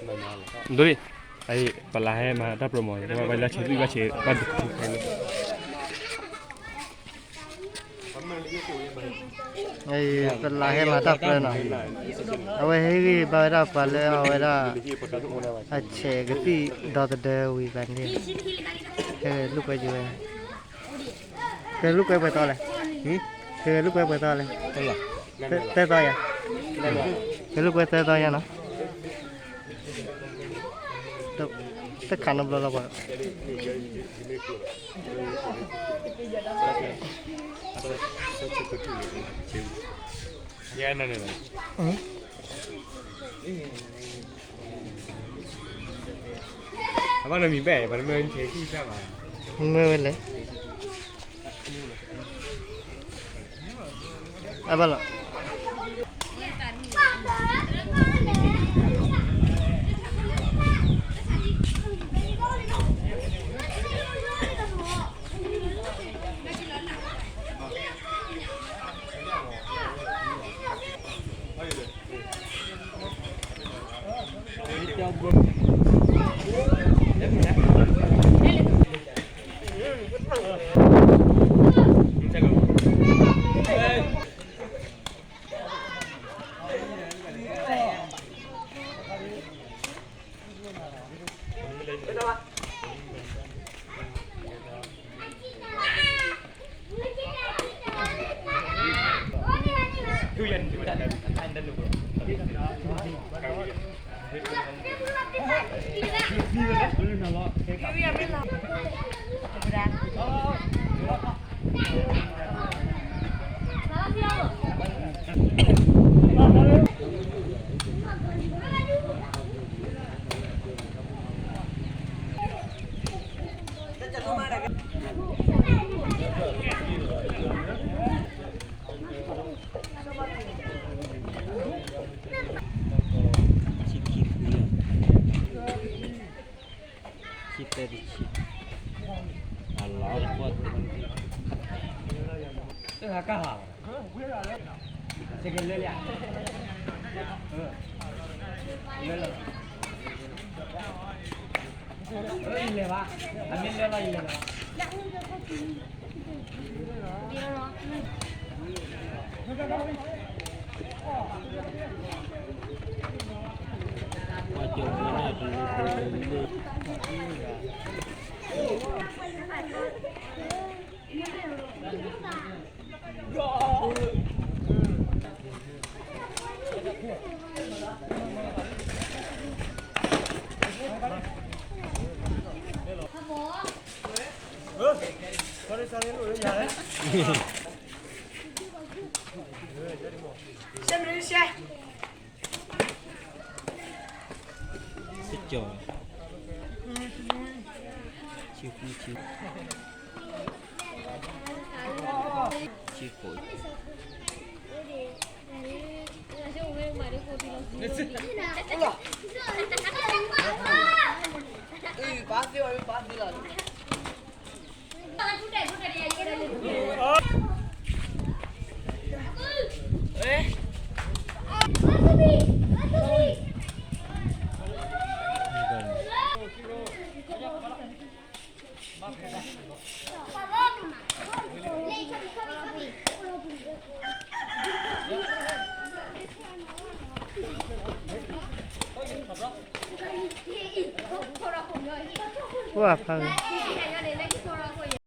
ဒိၣ်လံ, အအံၤ ပလၢဟဲမၤတၢ်ပြၢမီၤ ဘၣ်လၢဆဲးသွံၣ်ဘၣ်ဆဲးဘၣ်ဒုးခဲန့ၣ်, ပလၢဟဲမၤတၢ်ပြၢနီၤ, အဝဲဟ့ၣ်ဂံၢ်ဘါဝဲဒၣ်ပှၤလၢအဝဲဒၣ် အဆဲးကသံၣ်ဒီသဒၢဝံၤဘၣ်န့ၣ်, ဟဲလိာ်ကွဲယဝဲ, ဟဲလိာ်ကွဲပှဲၤသီလဲၣ်, ဟဲလိာ်ကွဲပှဲၤသီလဲၣ်, သၢသီယၤ, ဟဲလိာ်ကွဲသၢသီယၤနီၤ. တခးနီတဘျီလီၤပှၤ, မ့ၢ်ဝဲလဲၣ်, အဘၣ်လီၤ. ဆံခံခွံလီၤ, ဆံသၢတဆံ, အလီၤတပီၢ်သ့, တဟးကၢ်ဟး, စကဲလၢလၢ, လၢလၢ, ယလဲၤဘၣ်, အမ့ၢ်လၢလီၤယလဲၤဘၣ်. တကၠီၤ, ဆံခွံဆံ, ဆံဃိး, ပှၤဖးဂ့ၤ.